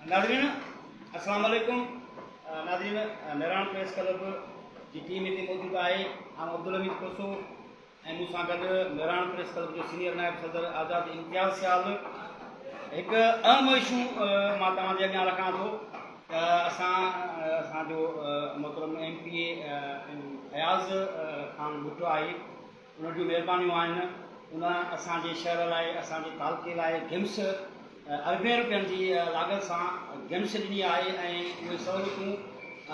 ناظرين السلام عليڪم ناظرين مهراڻ پريس ڪلب جي ٽيم هتي موجود آهي. آئون عبدالحميد کوسو ۽ مون سان گڏ مهراڻ پريس ڪلب جو سينيئر نائب صدر آزاد امتياز سيال. هڪ اهم اشو مان توهان جي اڳيان رکان ٿو ته اسان اسان جو محترم ايم پي اي فياض خان ڀٽو آهي، ان جون مهربانيون آهن، ان اسان جي شهر لاء اسان جي تعلقي لاء گمس اربين روپين جي لاڳت سان گمس ڏني آهي ۽ اهي سهولتون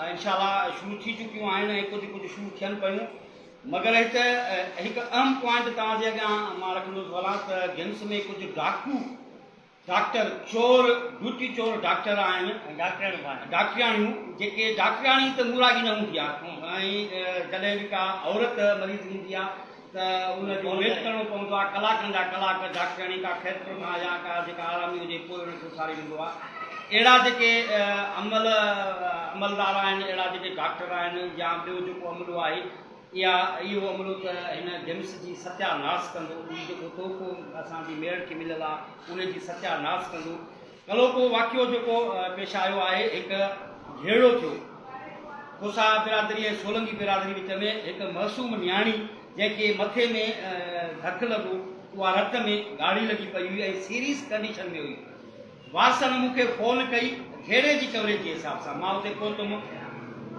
انشاء الله شروع ٿي چڪيون آهن ۽ ڪجهه ڪجهه شروع ٿين پيون. مگر هت هڪ اهم پوائنٽ توهان جي اڳيان مان رکندس هلان ته گمس ۾ ڪجهه ڊاڪو ڊاڪٽر چور ڊيوٽي چور ڊاڪٽر آهن ۽ ڊاڪٽرياڻيون، جيڪي ڊاڪٽرياڻي ته موراڳي نه هوندي آهي ۽ جڏهن به ڪا عورت مريض ايندي آهي ته ان جو ويٽ ڪرڻو پوندو آهي ڪلاڪن جا ڪلاڪ. ڊاڪٽرياڻي ڪا خيرپور کان يا ڪا جيڪا آرامي هجي پوء ان کي اٿاري ويندو آهي. اهڙا جيڪي عمل عملدار آهن، اهڙا جيڪي ڊاڪٽر آهن يا ٻيو جيڪو عملو آهي، اها اهو عملو ته هن جنس جي ستيا ناس ڪندو. هي جيڪو تحفو اسان جي ميڙ کي مليل آ ان جي ستيا ناس ڪندو. ڪلهوڪو واقعو جيڪو پيش آيو آهي، هڪ جهيڙو ٿيو کوسا برادري ۽ سولنگي برادري وچ ۾. هڪ معصوم نياڻي جنهن کي مٿي ۾ ڌڪ لڳو، اها رت ۾ ڳاڙهي لڳي پئي هئي ۽ سيريس ڪنڊيشن ۾ هئي. وارثن مون کي فون ڪئي جهيڙي جي ڪوريج جي حساب سان مان اتي پهتم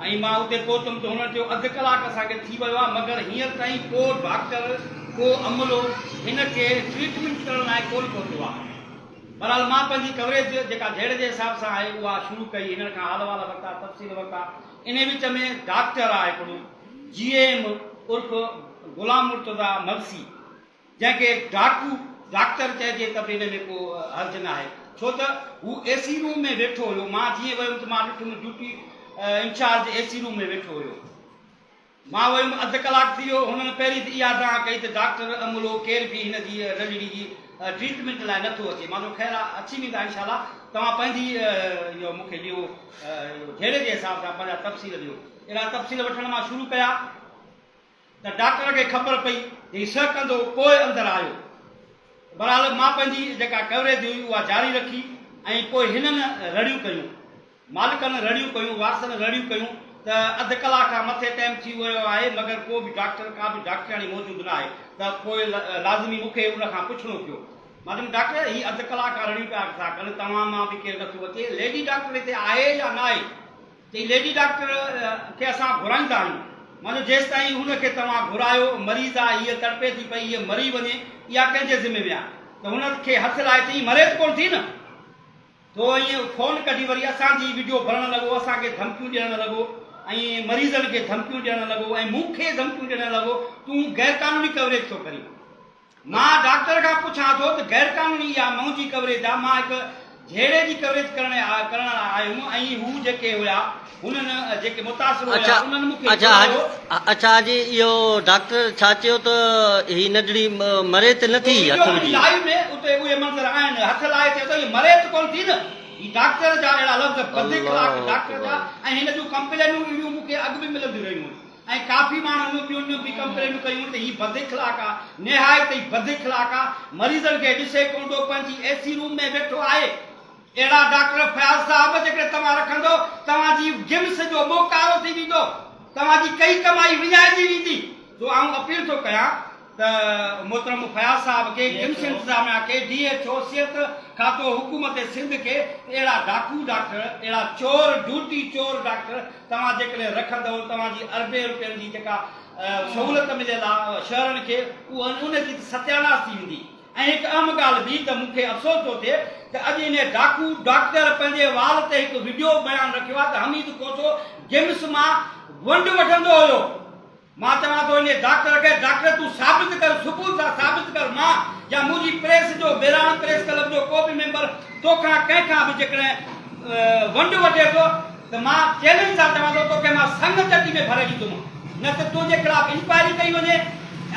۽ مان اتي پهتم ته هنن چيو اڌ ڪلاڪ اسان کي ٿي ويو آهي مگر هينئر تائين ڪو ڊاڪٽر ڪو عملو هن کي ٽريٽمينٽ ڪرڻ لاء ڪونه پهتو آهي. بهرحال مان پنهنجي ڪوريج جيڪا جهيڙي جي حساب سان آهي اها شروع ڪئي، هنن کان حال احوال ورتا، تفصيل ورتا. انهي وچ ۾ ڊاڪٽر آهي هڪڙو جي ايم عرف غلام مرتضيٰ مگسي، جنهن کي ڊاڪو ڊاڪٽر چئجي ته به ان ۾ ڪو حرج ناهي، ڇو ته هو اي سي روم ۾ ويٺو هيو. مان جيئن ويم ته مان ڏٺم duty incharge A C room ۾ ويٺو هيو. مان ويم، اڌ ڪلاڪ ٿي ويو. هنن پهرين ته اها دانهن ڪئي ته ڊاڪٽر عملو ڪير به هن جي ننڍڙي جي ٽريٽمينٽ لاء نٿو اچي. مان چيو خير آ، اچي ويندا انشاء الله، توهان پنهنجي اهو مون کي ڏيو، اهو جهيڙي جي حساب سان پنهنجا تفصيل ڏيو. اهڙا تفصيل وٺڻ مان شروع ڪيا. ته ڊاڪٽر کي خبر پئي ته هي سهڪندو پوء اندر آيو. بهرحال مان پنهنجي جيڪا ڪوريج هئي اها جاري رکي ۽ پوء هنن رڙيون ڪيون. مالڪن رڙيون ڪيون، وارثن رڙيون ڪيون ته اڌ ڪلاڪ کان مٿي ٽائيم ٿي ويو آهي مگر ڪو به ڊاڪٽر ڪا به ڊاڪٽرياڻي موجود نه آهي ته پوء لازمي مون کي ان کان پڇڻو پيو. مان چيم ڊاڪٽر هي اڌ ڪلاڪ کان رڙيون پيا ٿا ڪن توهان مان به ڪير نٿو اچي، ليڊي ڊاڪٽر هتي آهي يا ناهي؟ چئي ليڊي ڊاڪٽر کي اسان گهرائيندا آهيون. مان چيو جيستائين هن کي توهان گهرايو، مريض آ، هيء تڙپي ٿي پئي، هيء مري وڃي، اها ڪنهن جي ذمي ۾ آ؟ ته هن کي هٿ لائي چيائين مري ته ڪونه ٿي نه؟ ٿو ائين فون ڪڍي وري اسان جي وڊيو ڀرڻ لڳو، اسان کي ڌمڪيون ڏيڻ لڳو ۽ مريضن کي ڌمڪيون ڏيڻ لڳو ۽ مون کي ڌمڪيون ڏيڻ لڳو، تون غيرقانوني ڪوريج ٿو ڪرين. مان ڊاڪٽر کان پڇان ٿو ته غير قانوني اها منهنجي ڪوريج آ، مان هڪ جهيڙي جي ڪوريج ڪرڻ ڪرڻ لاء آيم ۽ هو جيڪي هيا هنن جيڪي متاثر هيا اڇا انهن مون کي اڇا گهرايو. اڇا حاجي اهو ڊاڪٽر ڇا چيو ته هي ننڍڙي مري ته نه ٿي اهو هٿ وڊيو وجهي. لائيو ۾ اتي اهي منظر آهن، هٿ لائي چيو ته هي مري ته ڪونه ٿي نه، هي ڊاڪٽر جا اهڙا لفظ بد اخلاق الله ڊاڪٽر جا اڪبر. ۽ هن جون ڪمپلينون اهڙيون مون کي اڳ به ملنديون رهيون آهن. ۽ ڪافي ماڻهن ٻين به ڪمپلينون ڪيون ته هي بد اخلاق آ، نهايت ئي بد اخلاق آ، مريضن کي ڏسي ڪونه ٿو، پنهنجي اي سي روم ۾ ويٺو آهي. اهڙا ڊاڪٽر فياض صاحب جيڪڏهن توهان رکندو، توهان جي گمس جو ٻوڪارو ٿي ويندو، توهان جي ڪئي ڪمائي وڃائجي ويندي. سو آئون اپيل ٿو ڪيان ته محترم فياض صاحب کي، گمس انتظاميا کي، ڊي ايڇ او، صحت کاتو، حڪومت سنڌ کي ته اهڙا ڊاڪو ڊاڪٽر، اهڙا چور، ڊيوٽي چور ڊاڪٽر توهان جيڪڏهن رکندؤ، توهان جي اربين روپين جي جيڪا سهولت مليل آ شهرن کي، اها ان جي ته ستياناس ٿي ويندي. ۽ هڪ اهم ڳالهه ٻي ته مون کي افسوس ٿو ٿئي ته اڄ انهي ڊاڪو ڊاڪٽر پنهنجي وال تي هڪ وڊيو بيان رکيو آ ته حميد کوسو گمس مان ونڊ وٺندو هيو. مان چوان ٿو انهيء ڊاڪٽر کي، ڊاڪٽر تون ثابت ڪر، ثبوت سان ثابت ڪر، مان يا منهنجي پريس جو، ميراڻ پريس ڪلب جو ڪو به ميمبر توکان ڪنهن کان به جيڪڏهن ونڊ وٺي ٿو ته مان چئلينج سان چوان ٿو توکي مان سڱ چٽي ۾ ڀري ڏيندومانء، نه ته تنهنجي خلاف انڪوائري ڪئي وڃي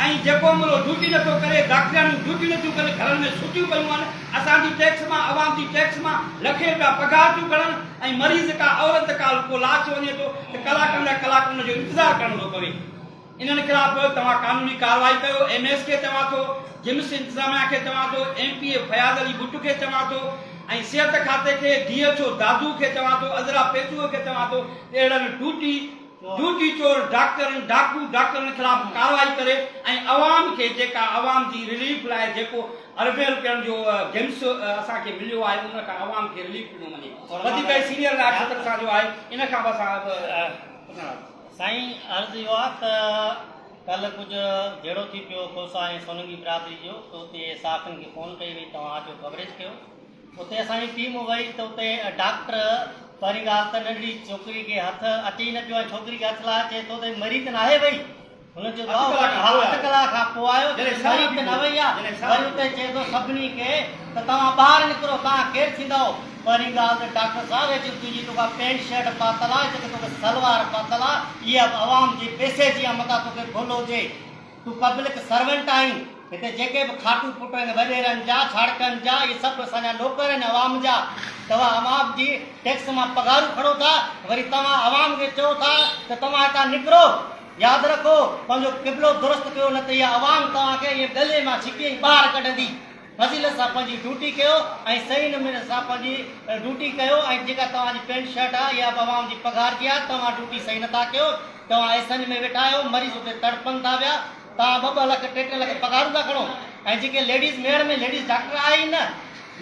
۽ جيڪو عملو ڊيوٽي نٿو ڪري، ڊاڪٽرياڻيون ڊيوٽي نٿيون ڪن، گهرن ۾ ستيون پيون آهن، اسان جي ٽيڪس مان، عوام جي ٽيڪس مان لکين رپيا پگهار ٿيون کڻن. ۽ مريض ڪا عورت ڪا ڪو لاش وڃي ٿو ته ڪلاڪن جا ڪلاڪ ان جو انتظار ڪرڻو ٿو پوي. انهن خلاف توهان قانوني ڪارروائي ڪيو. ايم ايس کي چوان ٿو، جمس انتظاميا کي چوان ٿو، M P A Fayaz Ali Bhutto کي چوان ٿو ۽ صحت کاتي کي ڊي ايڇ او دادو کي چوان ٿو عذرا پيچوهو کي چوان ٿو ته اهڙن ڊوٽي ڊيوٽي چور ڊاڪٽرن ڊاڪو ڊاڪٽرن خلاف ڪارروائي ڪري ۽ عوام کي جيڪا عوام جي رليف لاء جيڪو اربين روپين جو گيمس اسان کي مليو آهي ان کان عوام کي رليف ڏنو وڃي وڌيڪ سينيئر نائب صدر سان جو آهي ان کان به اسان پڇڻ سائين عرض اهو آهي ته ڪلهه ڪجهه جهيڙو ٿي پيو کوسا ۽ سولنگي برادري جو ته اتي صحافين کي فون ڪئي وئي توهان اچو ڪوريج ڪيو اتي اسان جي ٽيم وئي ته اتي ڊاڪٽر پهرين ڳالهه ته ننڍڙي ڇوڪري کي هٿ اچي ئي نه پيو ۽ ڇوڪري کي هٿ لاء چئي ٿو ته مري ته ناهي وئي هن چيو ته ها اڌ ڪلاڪ کان پوء آيو مري ته نه وئي آهي وري اتي چئي ٿو سڀني کي ته توهان ٻاهر نڪرو توهان ڪير ٿيندؤ پهرين ڳالهه ته ڊاڪٽر صاحب هي جيڪو تنهنجي توکان پينٽ شرٽ پاتل آهي جيڪا توکي سلوار پاتل آهي اها به عوام جي پئسي جي آهي متان توکي ڀل هجي تون پبلڪ سرونٽ آهين هتي جيڪي به کاٽون پٽ آهن وڏيرن جا ڇاڙڪن جا اهي سڀ اسان جا نوڪر آهن عوام جا توهان عوام جي ٽيڪس مان پگهارون کڻو ٿا وري توهان عوام کي چئو ٿا ته توهان هتان نڪرو ياد رکو پنهنجو قبلو درست ڪيو نه ته اها عوام توهان کي ائين ڳلي مان ڇڪي ۽ ٻاهر ڪڍندي. فضيلت سان پنهنجي ڊيوٽي ڪيو ۽ صحيح نموني سان پنهنجي ڊيوٽي ڪيو ۽ جيڪا توهان جي پينٽ شرٽ آهي اها به عوام جي پگهار جي آهي توهان ڊيوٽي صحيح نٿا ڪيو توهان ايسن ۾ ويٺا آهيو مريض اتي تڙپن ٿا ويا توهان ٻه ٻه لک ٽي ٽي لک پگهارون ٿا کڻو ۽ جيڪي ليڊيز ميهڙ ۾ ليڊيز ڊاڪٽر آهي ئي نه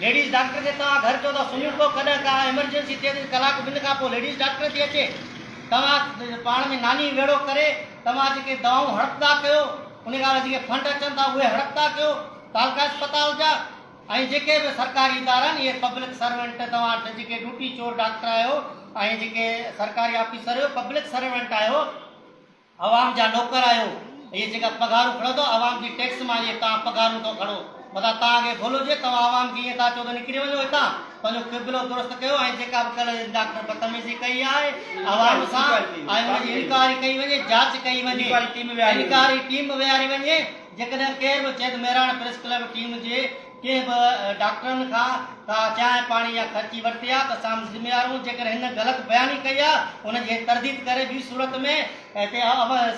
ليڊيز ڊاڪٽر کي توهان گهر چئو ٿا سمهي پئو ڪڏهن ڪا ايمرجنسي ٿئي ٿي ڪلاڪ ٻن کان پوء ليڊيز ڊاڪٽر ٿي اچي توهان پاڻ ۾ ناني ويڙهو ڪري توهان جيڪي دوائون هڙپ ٿا ڪيو ان کان علاوه جيڪي فنڊ اچن ٿا اهي هڙپ ٿا ڪيو تعلقه اسپتال جا ۽ جيڪي به سرڪاري ادارا آهن اهي پبلڪ سرونٽ توهان جيڪي ڊيوٽي چور ڊاڪٽر آهيو ۽ جيڪي سرڪاري آفيسر آهيو پبلڪ سرونٽ آهيو عوام جا نوڪر آهيو اهي جيڪا پگهارون کڻو ٿا عوام جي ٽيڪس مان اهي توهان پگهارون ٿو کڻو متان توهان کي ڀل هجي توهان عوام کي ائين ٿا چئو ته نڪري وڃو هتان پنهنجو قبلو درست ڪيو ۽ جيڪا به ڪلهه ڊاڪٽر بدتميزي ڪئي آهي عوام سان ۽ ان جي انڪوائري ڪئي وڃي جاچ ڪئي وڃي انڪوائري ٽيم ويهاري وڃي جيڪڏهن ڪير به چئي ته مهراڻ پريس ڪلب ٽيم جي ڪنهن به ڊاڪٽرن کان ڪا چانهه پاڻي يا خرچي ورتي آهي ته اسان ذميوار آهيون جيڪڏهن هن غلط بياني ڪئي آهي ان جي ترديد ڪري ٻي صورت ۾ هتي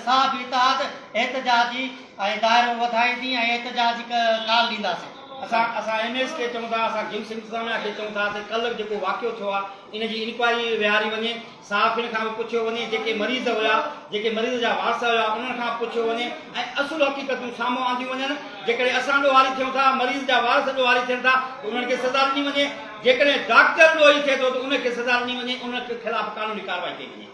صحافي اتحاد احتجاجي ۽ دائرو وڌائيندي ۽ احتجاجي ڪال ڏينداسين. اسان اسان ايم ايس کي چئون ٿا اسان گمس انتظاميا کي چئون ٿا ته ڪلهه جيڪو واقعو ٿيو آهي ان جي انڪوائري ويهاري وڃي صحافين کان به پڇيو وڃي، جيڪي مريض هيا، جيڪي مريض جا وارث هيا، انهن کان به پڇيو وڃي ۽ اصل حقيقتون سامهون آنديون وڃن. جيڪڏهن اسان ڏوهاري ٿيون ٿا، مريض جا وارث ڏوهاري ٿين ٿا ته انهن کي سزا ڏني وڃي، جيڪڏهن ڊاڪٽر ڏوهي ٿئي ٿو ته ان کي سزا ڏني وڃي، ان خلاف قانوني ڪارروائي ڪئي وڃي.